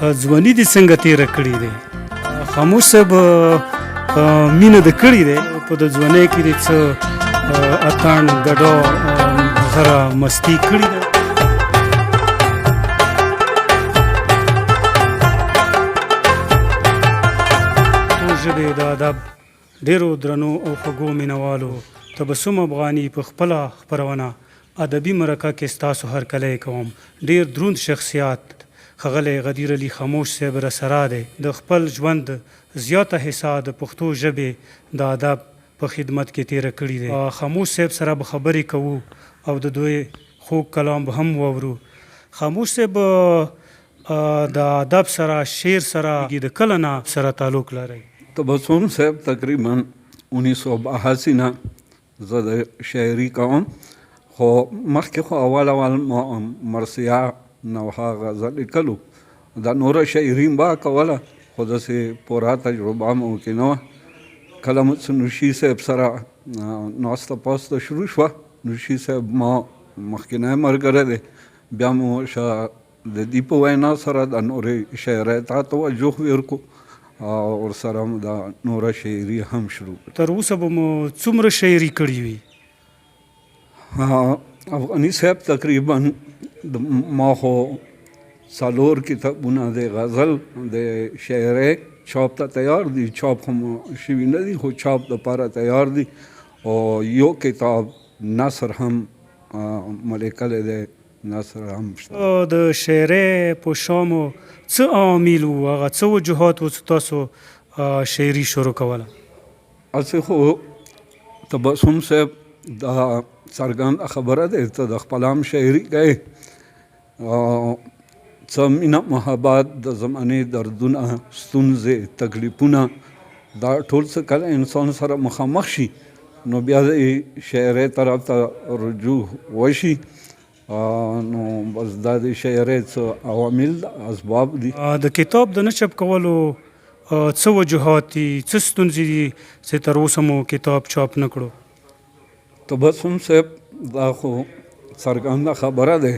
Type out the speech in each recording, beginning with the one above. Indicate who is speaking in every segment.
Speaker 1: ځواني دې څنګه تیره کړې ده؟ خاموش صاحب، مینه د کړې ده، په د ځوانۍ کې دې څه اتڼ، ګډا، غره مستي کړې ده؟ ژبې د ادب ډېرو درنو او خوږو مینوالو، تبسم افغاني په خپله خپرونه ادبي مرکه کې ستاسو هرکلی کوم. ډېر دروند شخصیت ښاغلی غدیر علي خاموش صاحب رسره دی. د خپل ژوند زیاته حصه د پښتو ژبې د ادب په خدمت کې تېره کړې ده. خاموش صاحب سره به خبرې کوو او د دوی خوږ کلام به هم واورو. خاموش صاحب، د ادب سره، شعر سره د کله نه سره تعلق لرئ؟
Speaker 2: تبسم صاحب، تقریبا 1982 نه زه د شاعري کوم، خو مخکې خو اول اول مرثیه، نوحه، غزل لیکلو. دا نوره شاعري به کوله، خو داسې پوره تجربه مو کې نه وه. کله مو چې نوشي صاحب سره ناسته پاسته شروع شوه، نوشي صاحب ما مخکنی ملګری دی، بیا مو د دې په وینا سره د نورې شاعرۍ ته توجه ورکړو او ورسره مو د نوره شاعري هم شروع کړه.
Speaker 1: تر اوسه به مو څومره شاعري کړې وي؟
Speaker 2: افغاني صاحب، تقریبا ما خو څلور کتابونه د غزل، د شاعرۍ چاپ ته تیار دي. چاپ هم شوي نه دي، خو چاپ دپاره تیار دي، او یو کتاب نثر هم مو لیکلی دی، نثر هم شته.
Speaker 1: د شاعرۍ په شا مو څه عوامل وو، هغه څه وجوهات وو چې تاسو شاعري شروع کوله؟
Speaker 2: هسې خو تبسم صاحب، دا څرګنده خبره ده، ته د خپل هم شاعري کوې، څه مینه، محبت، د زمانې دردونه، ستونزې، تکلیفونه، دا ټول څه کله انسان سره مخامخ شي، نو بیا د شاعرۍ طرف ته رجوع وشي. نو بس دا د شاعرۍ څه عوامل، اسباب دي.
Speaker 1: د کتاب د نه چاپ کولو څه وجوهات دي، څه ستونزې دي چې تر اوسه مو کتاب چاپ نه کړو؟
Speaker 2: تبسم صاحب، دا خو څرګنده خبره ده،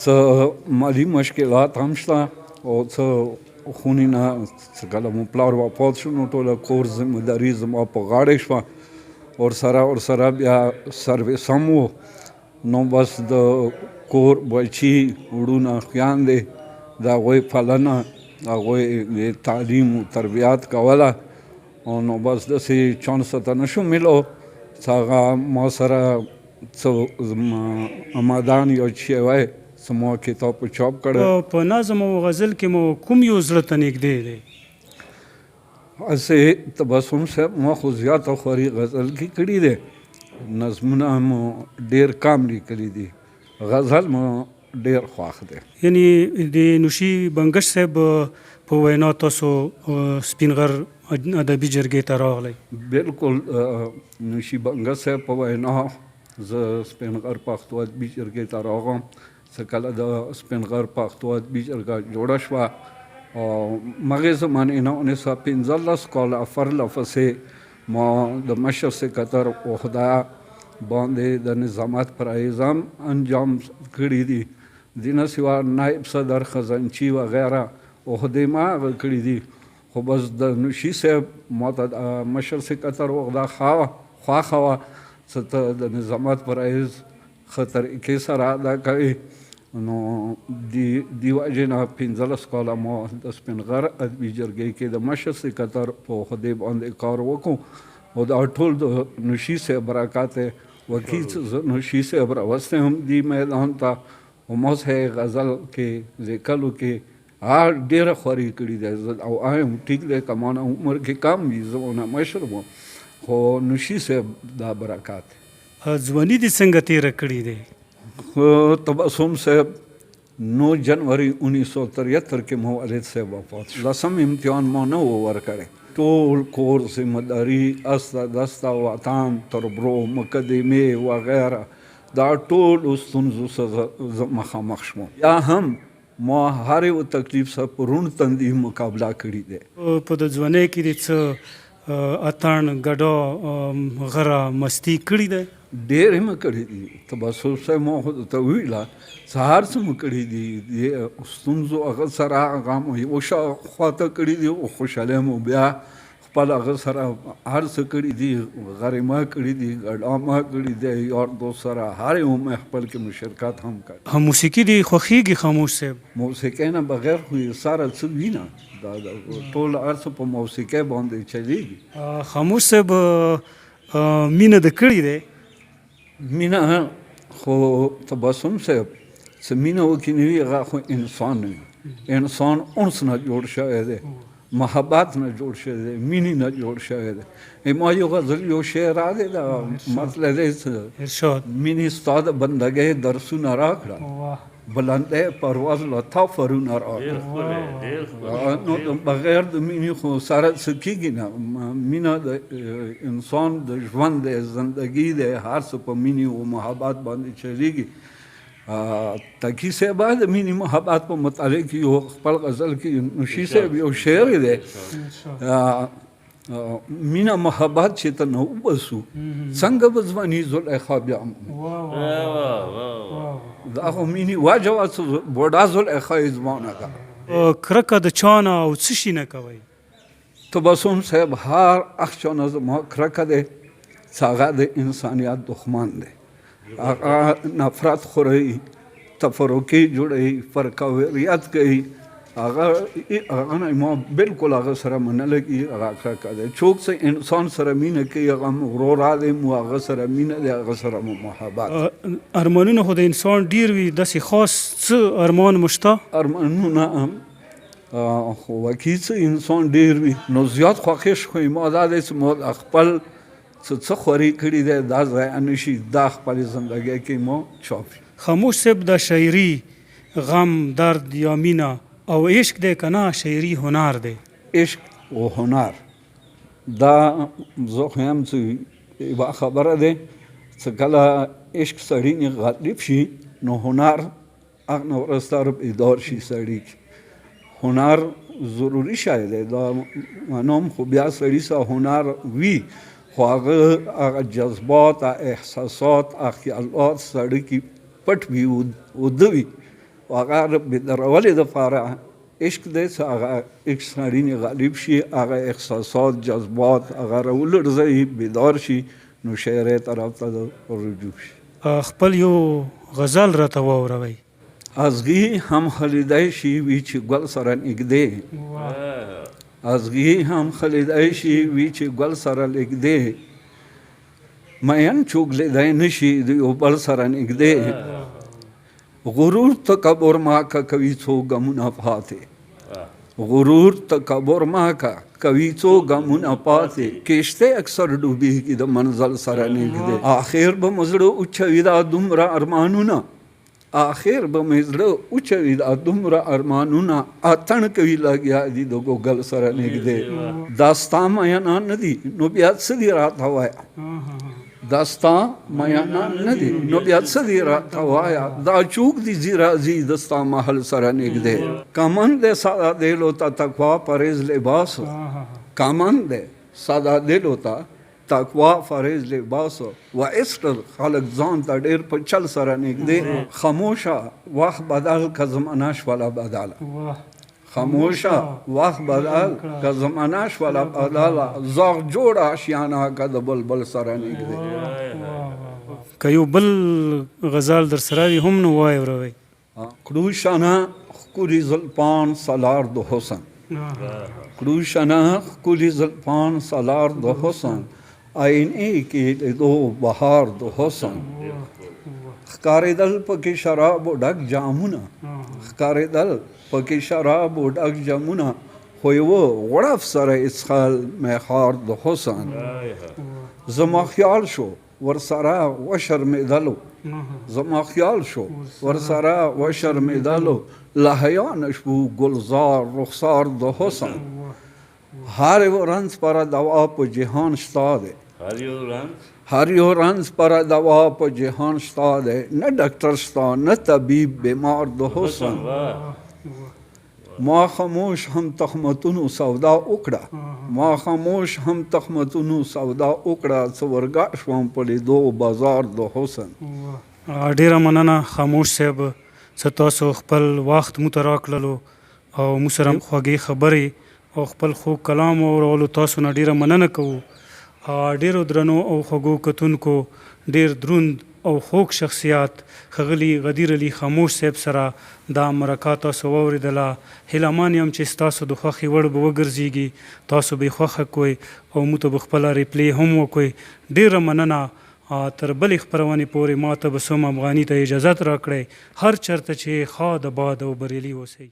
Speaker 2: څه مالي مشکلات هم شته او څه خونې نه څه کله مو پلار وفات شو، نو ټوله کور ذمه داري زما په غاړې شوه. ورسره بیا سرویس هم و، نو بس د کور بچي، وړونه، خویندې، د هغوی پالنه، هغوی د تعلیم و تربیت کوله، او نو بس داسې چانس ته نه شو میلو چې هغه ما سره څه امادان یو چې وای څه ما کتاب په چاپ کړی.
Speaker 1: په نظم او غزل کې مو کوم یو زړه ته نږدې دی؟
Speaker 2: هسې تبسم صاحب، ما خو زیاته خواري غزل کې کړي دی، نظمونه مو ډېر کم لیکلي دي، غزل مو ډېر خوښ دی.
Speaker 1: یعنی د نوشي بنګش صاحب په وینا تاسو سپین غر ادبي جرګې ته راغلی؟
Speaker 2: بالکل، نوشي بنګش صاحب په وینا زه سپین غر پښتو ادبي جرګې ته راغلم. څه کله د سپین غر پښتو ادبي جرګه جوړه شوه، او مغې زمانې نه 1915 کاله پرله پسې ما د مشر سکرتر عهده باندې د نظامت فرایض هم انجام کړي دي. دینه سوا نایب صدر، خزانچي وغیره عهدې ما هغه کړي دي. خو بس د نوشي صاحب ما ته د مشر سکرتر عهده خوښه وه چې ته د نظامت فرایض ښه طریقې سره ادا کوي. نو دی وجې نه 15 کاله ما د سپین غر ادبي جرګې کې د مشر سکرتر په عهدې باندې کار وکړو، او دا ټول د نوشي صاحب برکت دی. وکیل چې زه نوشي صاحب راوستی هم دی میدان ته، او ما سره غزل کې لیکلو کې ډېره خواري کړې ده. زه او ایم ټیک دی که ما نه عمر کې کم وي، زه ونه مشر وم، خو نوشي صاحب دا برکت.
Speaker 1: ځواني دې څنګه تیره کړې ده؟
Speaker 2: تبسم صاحب، 9 جنوري 1973 کې مو والد صاحب وفات شو. لسم امتحان ما نه و ورکړی. ټول کور ذمه داري، استه دسته، وطن، تربرو، مقدمې وغیره، دا ټول ستونزو سره زه مخامخ شوم. بیا هم ما هر یو تکلیف سره په روڼ تندي مقابله کړې ده.
Speaker 1: په د ځوانۍ کې دې څه اتڼ، ګډا، غره مستي کړې ده؟
Speaker 2: ډېرې مې کړې دي. تبسم صاحب ما خو درته وویله چې هر څه مو کړي دي، دې ستونزو هغه سره هغه مو یو شا خواته کړي دي او خوشحالۍ مو بیا خپل هغه سره هر څه کړي دي، غرې ما کړي دي، ګډا ما کړي دي، یار دوست سره هر یو مې خپل کې مشرکت هم کړی.
Speaker 1: موسیقي دې خوښېږي خاموش صاحب؟
Speaker 2: موسیقۍ نه بغیر خو یې سره څه وي نه، دا ټول هر څه په موسیقۍ باندې چلېږي.
Speaker 1: خاموش صاحب مینه د کړي دی؟
Speaker 2: مینه خو تبسم صاحب چې مینه وکړي نه وي هغه خو انسان نه وي. انسان انس نه جوړ شوی دی، محبت نه جوړ شوی دی، مینې نه جوړ شوی دی. ما یو غزل یو شعر راغی دا مطلب دی چې
Speaker 1: ارشاد
Speaker 2: مینې ستا د بندګۍ درسونه راکړه، بلندی پرواز له تا فرونه راکړه. نو بغیر د مینې خو سره څه کېږي نه. مینه د انسان د ژوند دی، زندګي دی، هر څه په مینې او محبت باندې چلېږي. تکي صاحب د مینې محبت په متعلق یو خپل غزل کې نوشي صاحب یو شعر دی، مینه محبت چې ته نه وبسو څنګه به ځواني زلیخا بیا دا خو مینې وجه وه چې بوډا زلیخا یې ځوانه ده.
Speaker 1: کرکه د چا نه او څه شي نه کوئ؟
Speaker 2: تبسم صاحب هر هغه چا نه زما کرکه دی چې هغه د انسانیت دښمن دی، هغه نفرت خوري، تفرقې جوړوي، فرقاوریت کوي، هغه هغه نه ما بالکل هغه سره منه لګي، هغه کرکه دی. څوک چې انسان سره مینه کوي هغه مو ورور دی، مو هغه سره مینه دی، هغه سره مو محبت.
Speaker 1: ارمانونه خو د انسان ډېر وي، داسې خاص څه ارمان مو شته؟
Speaker 2: ارمانونه خو وکي څه انسان ډېر وي، نو زیات خوښش خو ما دا دی چې ما خپل څه څه خوري کړي دی دا ضایع نه شي، دا خپلې زندګۍ کې ما چاپ شي.
Speaker 1: خاموش صاحب دا شاعري غم، درد یا مینه او عشق دی که نه شاعري هنر دی؟
Speaker 2: عشق او هنر دا زه خو یم چې یوه خبره دی چې کله عشق سړي نه غالب شي نو هنر هغه نه وروسته بیدار شي سړي کې. هنر ضروري شی دی، دا منم خو بیا سړي سره هنر وي خو هغه هغه جذبات، احساسات، خیالات سړي کې پټ وي، اوده وي، هغه بیدارولې دپاره عشق دی چې هغه عشق سړي نه غالب شي، هغه احساسات، جذبات هغه راولړزوي، بیدار شي، نو شاعرۍ طرف ته رجوع شي.
Speaker 1: خپل یو غزل راته واوروئ.
Speaker 2: ازغي هم خلیدای شي وي چې ګل سره نږدې، ازغي هم خلیدای شي وي چې ګل سره نږدې، مین څوک لیدای نه شي د یو بل سره نږدې، غرور تکبر ما که کوي څو ګمونه پاتې، غرور تکبر ما که کوي څو ګمونه پاتې، کښتۍ اکثر ډوبېږي د منزل سره نږدې، آخر به مو زړه اوچوي دا دومره ارمانونه، آخر به مې زړه اوچوي دا دومره ارمانونه، اتڼ کوي لګیا دي د ګوګل سره نږدې، دا ستا میینان نه دي نو بیا څه دي راته وایه، دا ستا میینان نه دي نو بیا څه دي راته وایه، دا چوک دي ځي راځي د ستا محل سره نږدې، کمن دی ساده دلو ته تقوا پرهېز لباس، کمن دی ساده دلو ته تقوا فرز لباس و عشق خلک ځان ته ډېر په چل سره نږدې، خاموشه وخت بدل که زمانه شوله بدله، خاموشه وخت بدل که زمانه شوله بدله، زاغ جوړه آشیانه که د بلبل سره نږدې.
Speaker 1: که یو بل غزل در سره وي هم نو وایوروئ.
Speaker 2: کړو شنه ښکلي زلفان سالار د حسن، کړو شنه ښکلي زلفان سالار د حسن، آینې کې لیدو بهار د حسن، ښکارېدل پکې شرابو ډک جامونه، ښکارېدل پکې شرابو ډک جامونه، خو یوه غوړف سره یې څښل میخار د حسن، زما خیال شو ورسره وشرمېدلو، زما خیال شو ورسره وشرمېدلو، له حیا نه شو ګلزار رخسار د حسن، هر یو رنځ پر دوا په جهان شته دی، هر یو رنځ پر دوا په جهان شته دی، نه ډاکټر شته نه طبیب بیمار د حسن، ما خاموش هم تهمتونو سودا وکړه، ما خاموش هم تهمتونو سودا وکړه، څه ورګډ شوم په لیدو بازار د حسن.
Speaker 1: ډیره مننه خاموش صاحب څه تاسو خپل وخت مو ته راکړلو او مو سره خوږې خبرې او خپل خوږ کلام واورولو، تاسو نه ډیره مننه کوو. ډیرو درنو او خوږو کتونکو، ډیر دروند او خوږ شخصیت ښاغلي غدیر علي خاموش صاحب سره دا مرکه تاسو واورېدله. هیله من یم چې ستاسو د خوښې وړ به وګرځېږي، تاسو به یې خوښه کوئ او موږ ته به خپله ریپلی هم وکړئ. ډېره مننه، تر بلې خپرونې پورې ما تبسم افغاني ته اجازت راکړئ. هر چېرته چې ښاد، اباد او بریالي اوسئ.